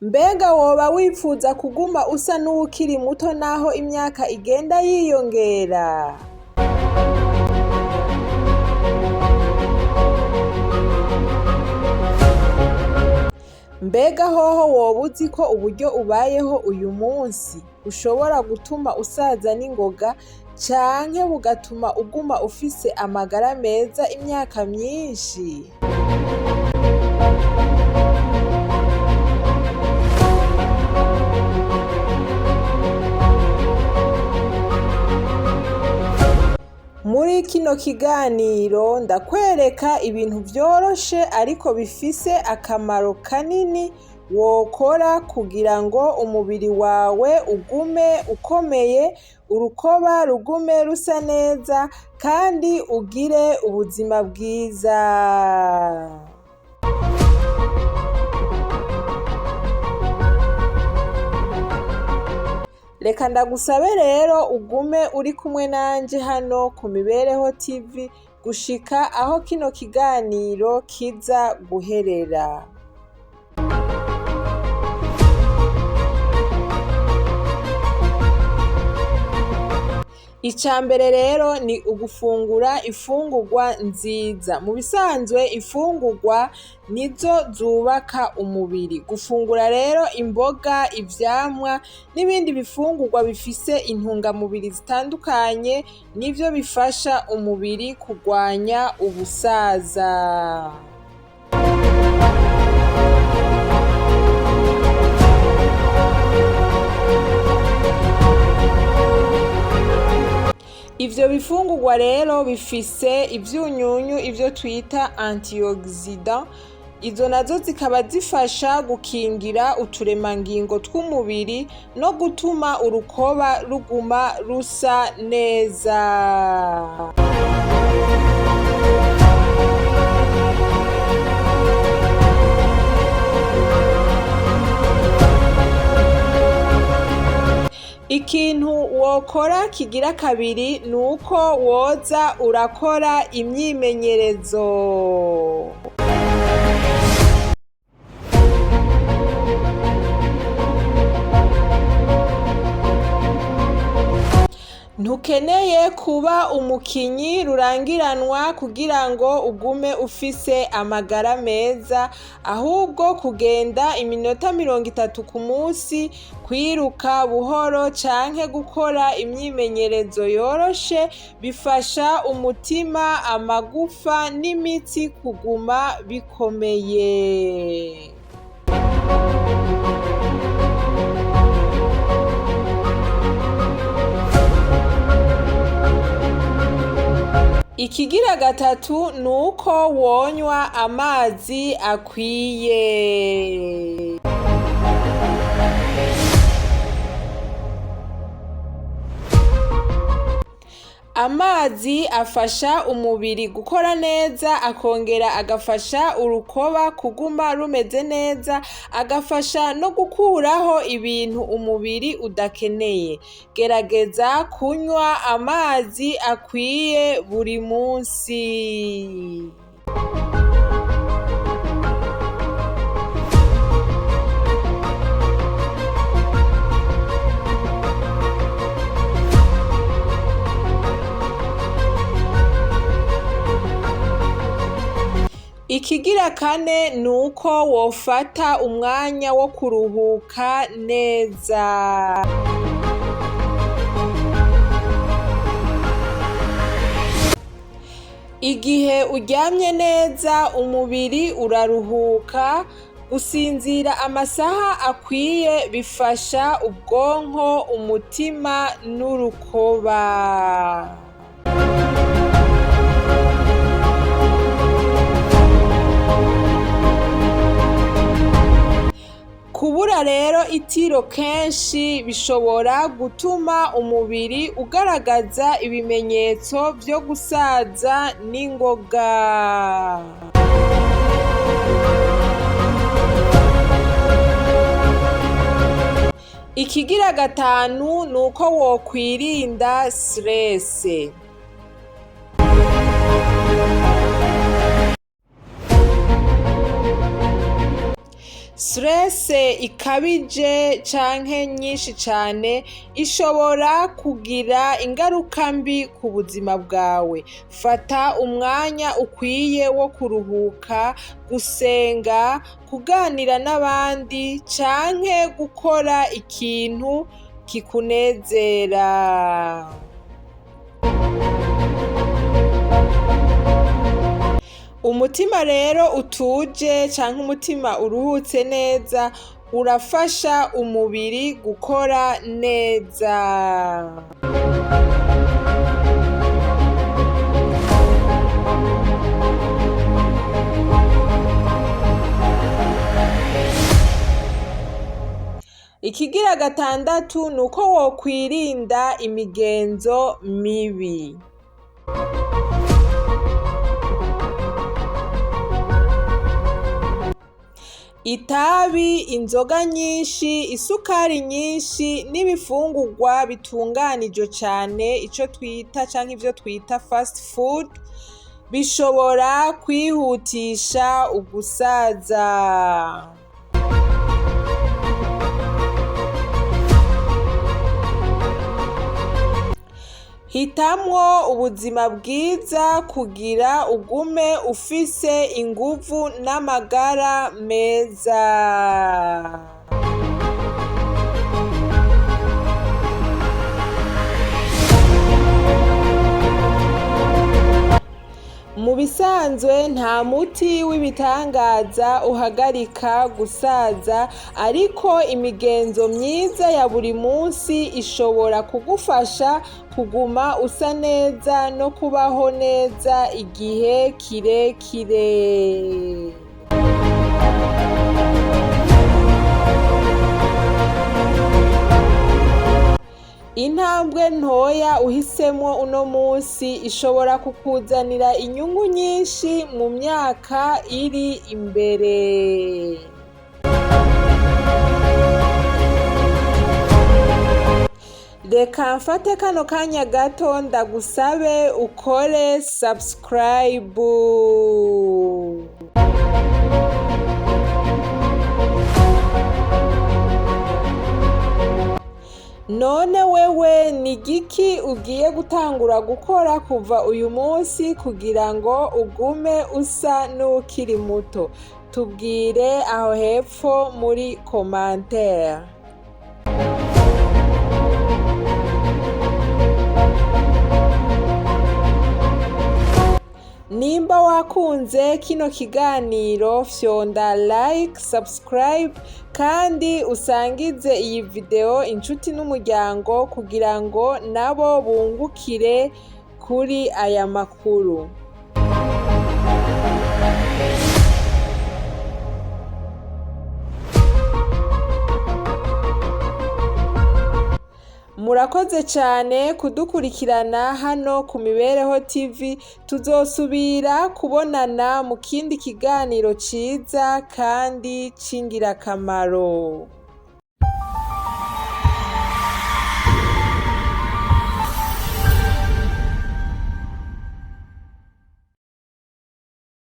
Mbega woba wipfuza kuguma usa n'uwukiri muto naho imyaka igenda yiyongera? Mbega hoho woba uzi ko uburyo ubayeho uyu munsi bushobora gutuma usaza n'ingoga canke bugatuma uguma ufise amagara meza imyaka myinshi? Muri kino kiganiro ndakwereka ibintu vyoroshe ariko bifise akamaro kanini wokora kugira ngo umubiri wawe ugume ukomeye, urukoba rugume rusa neza kandi ugire ubuzima bwiza. Reka ndagusabe rero ugume uri kumwe nanje hano ku Mibereho TV gushika aho kino kiganiro kiza guherera. Ica mbere rero ni ugufungura imfungurwa nziza. Mu bisanzwe imfungurwa nizo zubaka umubiri. Gufungura rero imboga, ivyamwa n'ibindi bifungurwa bifise intungamubiri zitandukanye nivyo bifasha umubiri kurwanya ubusaza. Ivyo bifungurwa rero bifise ivyunyunyu ivyo twita antioxidant, izo nazo zikaba zifasha gukingira uturemangingo tw'umubiri no gutuma urukoba ruguma rusa neza. Ikintu wokora kigira kabiri ni uko woza urakora imyimenyerezo. Ntukeneye kuba umukinyi rurangiranwa kugira ngo ugume ufise amagara meza, ahubwo kugenda iminota 30 ku munsi, kwiruka buhoro canke gukora imyimenyerezo yoroshe bifasha umutima, amagufa n'imitsi kuguma bikomeye. Ikigira gatatu ni uko wonywa amazi akwiye. Amazi afasha umubiri gukora neza, akongera agafasha urukoba kuguma rumeze neza, agafasha no gukuraho ibintu umubiri udakeneye. Gerageza kunywa amazi akwiye buri munsi. Ikigira kane ni uko wofata umwanya wo kuruhuka neza. Igihe uryamye neza umubiri uraruhuka, gusinzira amasaha akwiye bifasha ubwonko, umutima n'urukoba. Kubura rero itiro kenshi bishobora gutuma umubiri ugaragaza ibimenyetso vyo gusaza n'ingoga. Ikigira gatanu ni uko wokwirinda stress. Stress ikabije canke nyinshi cane ishobora kugira ingaruka mbi ku buzima bwawe. Fata umwanya ukwiye wo kuruhuka, gusenga, kuganira n'abandi canke gukora ikintu kikunezera. Umutima rero utuje canke umutima uruhutse neza urafasha umubiri gukora neza. Ikigira gatandatu nuko wokwirinda imigenzo mibi. Itabi, inzoga nyinshi, isukari nyinshi n'ibifungurwa bitunganijwe cane ico twita canke ivyo twita fast food bishobora kwihutisha ugusaza. Hitamwo ubuzima bwiza kugira ugume ufise inguvu n'amagara meza. Mu bisanzwe nta muti w'ibitangaza uhagarika gusaza, ariko imigenzo myiza ya buri munsi ishobora kugufasha kuguma usa neza no kubaho neza igihe kirekire. Intambwe ntoya uhisemwo uno munsi ishobora kukuzanira inyungu nyinshi mu myaka iri imbere. Reka mfate kano kanya gato ndagusabe ukore subscribe. None wewe ni igiki ugiye gutangura gukora kuva uyu munsi kugira ngo ugume usa n'uwukiri muto? Tubwire aho hepfo muri commentaire. Nimba wakunze kino kiganiro fyonda like, subscribe kandi usangize iyi video inshuti n'umuryango kugira ngo nabo bungukire kuri aya makuru. Murakoze cane kudukurikirana hano ku Mibereho TV, tuzosubira kubonana mu kindi kiganiro ciza kandi c'ingirakamaro.